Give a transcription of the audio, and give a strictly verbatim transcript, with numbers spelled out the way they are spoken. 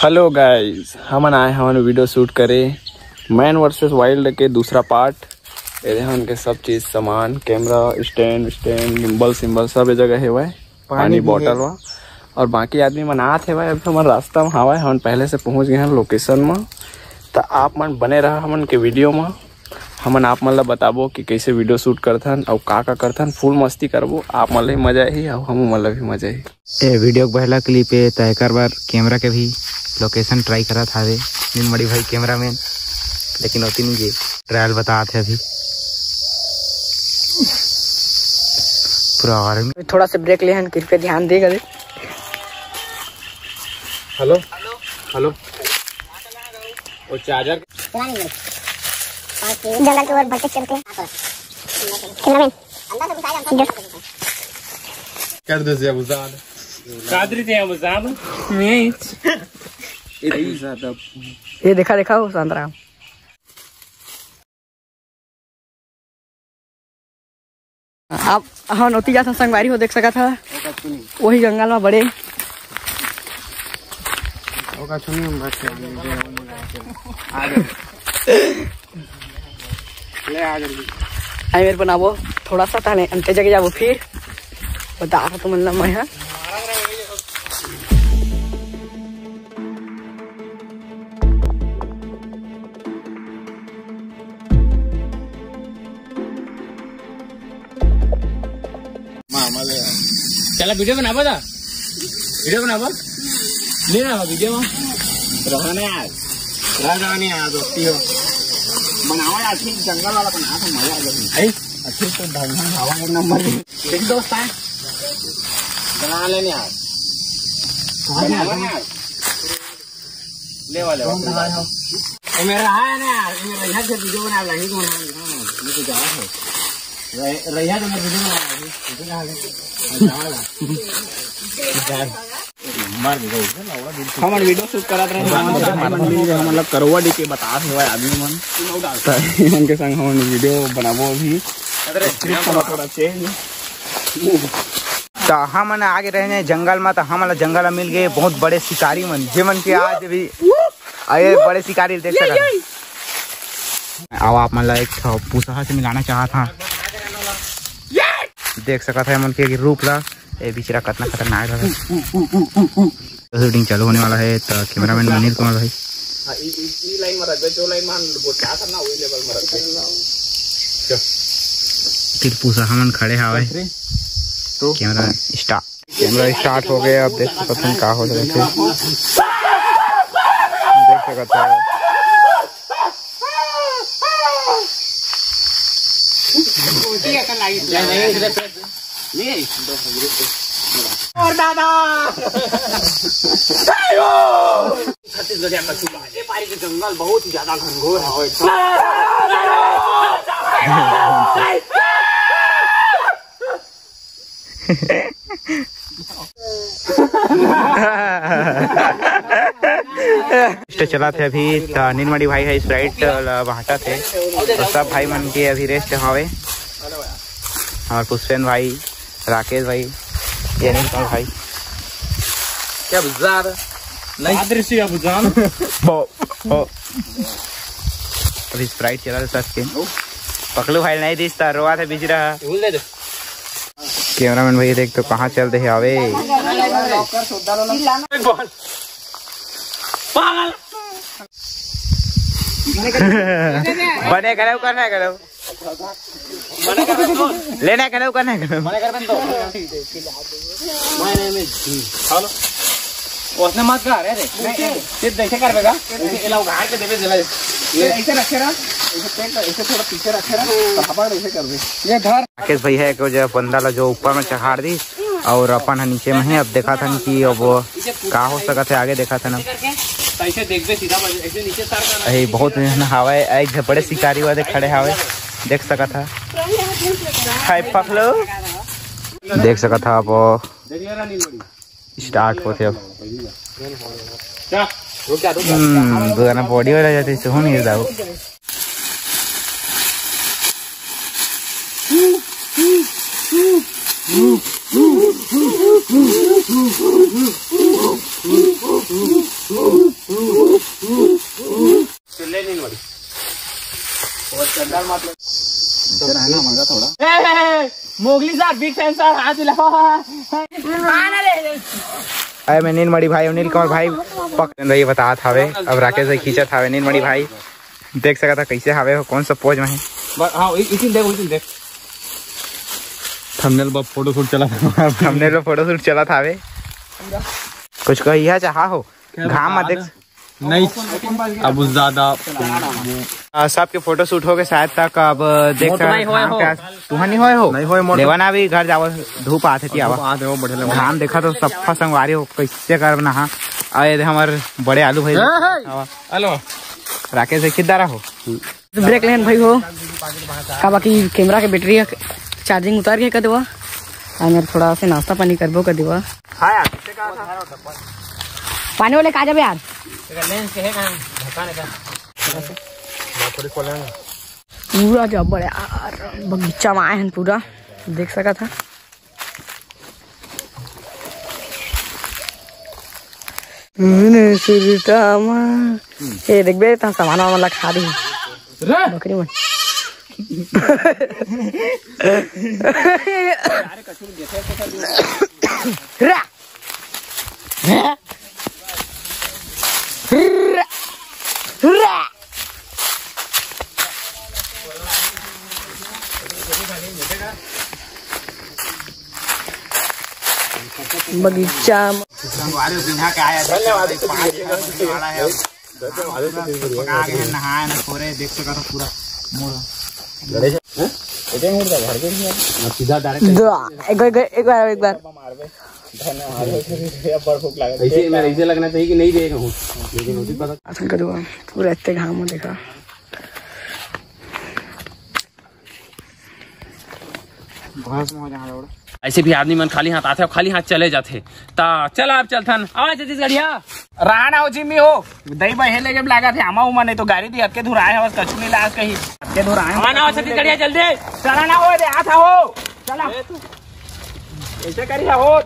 Hello guys, हमन आए हवन वीडियो शूट करे मैन वर्सेस वाइल्ड के दूसरा पार्ट। ये हमन के सब चीज सामान, कैमरा स्टैंड, स्टैंड, गिम्बल सिम्बल सब ए जगह हेवय। पानी पानी भी बॉटल हे। वा और बाकी आदमी मन आत हेवय। अभी हमन रास्ता में हावय, हमन पहले से पहुंच गए हैं लोकेशन में। तो आप मन बने रहा हमन के वीडियो में। हमन आप मन ला बताबो कि कैसे वीडियो शूट करथन और का का करथन। फुल मस्ती करबो, आप मन ला भी मजा आही और हम मन ला भी मजा आही। ए वीडियो के पहला क्लिप हे, त एकर बर कैमरा के भी लोकेशन ट्राई करत हावे नीलमणि भाई कैमरामैन, लेकिन ओती नहीं गे। ट्रायल बतात हे अभी पूरा आर्मी। थोड़ा सा ब्रेक लेहन, कृपया ध्यान दे करे। हेलो, हेलो, वो चार्जर। जंगल के ओर भटक चलते हैं। कैमरामैन। कर दे जी अबू जान। कादरी ते अबू जान। नहीं। ये देखा, देखा वो संतरा। अब हम ओती जाथन संगवारी हो, देख सकत ह। वही जंगल में बड़े। ओका छुनी हम बस आ गए। ले आ जल्दी। आई मेरे बनाबो थोड़ा सा, ताने अंते जगह जाबो फिर। बता रहा तुम मन ला मैं, हाँ। मामा ले आ। चला वीडियो बनाबो दा। वीडियो बनाबो। नहीं ना वीडियो में। रहा ना यार। रहा जाओ नहीं यार, दोस्ती हो। बनावा यार, ठीक जंगल वाला बना था, मजा आ जाएगा। आई? अच्छे तो ढंग ढंग हवा एक नंबर। ठीक दोस्त है। बना लेने यार। बनावा ना यार। ले वाले, वाले। ये मेरा है ना यार, ये मेरा यहाँ से वीडियो बना, यहीं को बना, ये तो जा रहा है। रह-, रहिया तो मैं वीडियो बना रहा हूँ। मार दे। हमन वीडियो शूट करत रहे, हमन, हमन ला करवा डी के बता रहे आदमी मन। त इमन के संग हमन वीडियो बनाबो अभी। थोड़ा, थोड़ा चेंज। त हमन आगे रहे जंगल में, त हमन ला जंगल में मिल गए बहुत बड़े शिकारी मन, जेमन के आज भी, अरे बड़े शिकारी देख सकत हन। अब आप मन ला एक ठो पूसा से मिलाना चाहत हन। देख सकत है मन के रूप ला, ए बिचरा कतना खतरनाक लगा। शूटिंग चालू होने वाला है, तो कैमरामैन मनीष कुमार भाई। हाँ, ई, ई, ई लाइन में रख दे, जो लाइन में हम गोटा करना, वही लेवल में रख दे। चल। तिरपूसा हमन खड़े हावय। Three, two। Camera start. Camera start हो गया, आप देख सकत हन का हो रहा है। देख सकत हन। और दादा। छत्तीसगढ़िया कछुआ। ये पारी के जंगल बहुत ही ज्यादा घनघोर है। रेस्ट चलत हे अभी, त नीलमणि भाई ह स्प्राइट ल बांटत हे, तो सब भाई मन के अभी रेस्ट हवे। हमर पुष्पेन भाई, राकेश भाई, ये नहीं भाई। क्या बुझा रहा? नहीं। आदर्श या बुझान। बो, बो। अभी स्प्राइट चला रहे सच के। पकलू भाई नहीं दिसता, रोवा था बिच रहा। भूल दे दे। कैमरामैन भैया देख तो कहाँ चल दे आवे। पागल। बने करे, करना करे। लेना करे, करना करे। हेलो। उसने मत कर, अरे, सिर्फ देखे कर बेटा। इसे इला उघार के देवे दिला। ये ऐसे रखे रहा, ऐसे पेट, ऐसे थोड़ा पीछे रखे रहा, तो हपड़ ऐसे कर दे। ये धर। राकेश भैया एक वजह बंदा ला जो ऊपर में चढ़ा दी और अपन ह नीचे में ही। अब देखा था कि अब वो का हो सकत है, आगे देखा था ना। ऐसे देखबे सीधा बज-, ऐसे नीचे सर का ना। अरे बहुत मेहनत हवाए, एक झपड़े शिकारी वाले खड़े हवे, देख सकत है। हाय पकलो। देख सकत है आप। देख ले रहा नीलमणि। स्टार्ट होथे अब। हम्म, दो जना बॉडी वाला जाथे, सोहन गिर दाऊ। Mowgli sir, big fan sir, हाथ हिलाओ। अरे मैं नीलमणि भाई, नील कंवर भाई, पक रही बतात हावे। अब राकेश भाई खींचत हावे नीलमणि भाई। देख सकत हा कैसे हावे हो, कौन सा पोज में है। हाँ, इसी देख, इसी देख। थंबनेल पर फोटो शूट चला था। थंबनेल पर फोटो शूट चला था बे। कुछ कहिया चाहा हो? घाम में देख। नहीं, अब ज्यादा। आ, सबके फोटो शूट हो गए शायद तक। अब देख सकत हा घाम हो। प्यास तुहा नहीं होए हो? नहीं होए मोर। लेवा ना, अभी घर जावो, धूप आथे ती आवा। धूप आथे हो, बढ़िया लगा। घाम देखा तो सफा संगवारी हो, कैसे करब नहा। अरे हमर बड़े आलू भाई। हेलो। राकेश भाई किधर हो? ब्रेक लेन भाई हो, का बाकी कैमरा के बैटरी चार्जिंग उतार के कर देवा। और मेरे थोड़ा से नाश्ता पानी करबो कर देवा। हाँ यार, किससे कहा था? पानी वाले कहा जाबे यार? लेंस के है कहाँ? ढक्कन है क्या? पूरा जबर यार, बगीचा में आए हैं पूरा, देख सका था। ए देखबे त सामान वामान ला खा दी बकरी मन। रा। रा। बगीचा में। धन्यवाद। पका के नहाए न सोरे, देख सका था पूरा मोर। सीधा डायरेक्ट। एक बार, एक बार, एक बार। ऐसे, मैं ऐसे लगना चाहिए कि नहीं दे रहा हूँ, लेकिन उसी पता। आसन कर दूंगा। पूरा इतने घाम में देखा। ऐसे भी आदमी मन खाली हाथ आथे और खाली हाथ चले जाथे। ता चल, आप चलथन। आवा छत्तीसगढ़िया। रहा ना हो जिम्मी हो। दही बहे लेके लागत है, आमा उमा नहीं तो गाड़ी दी, अक्के धुराए हवस, कछु नहीं लास कही। अक्के धुराए हवस। आवा ना हो छत्तीसगढ़िया, जल्दी। चला ना हो, दे, आता हो। चला। ऐसे करिया हो।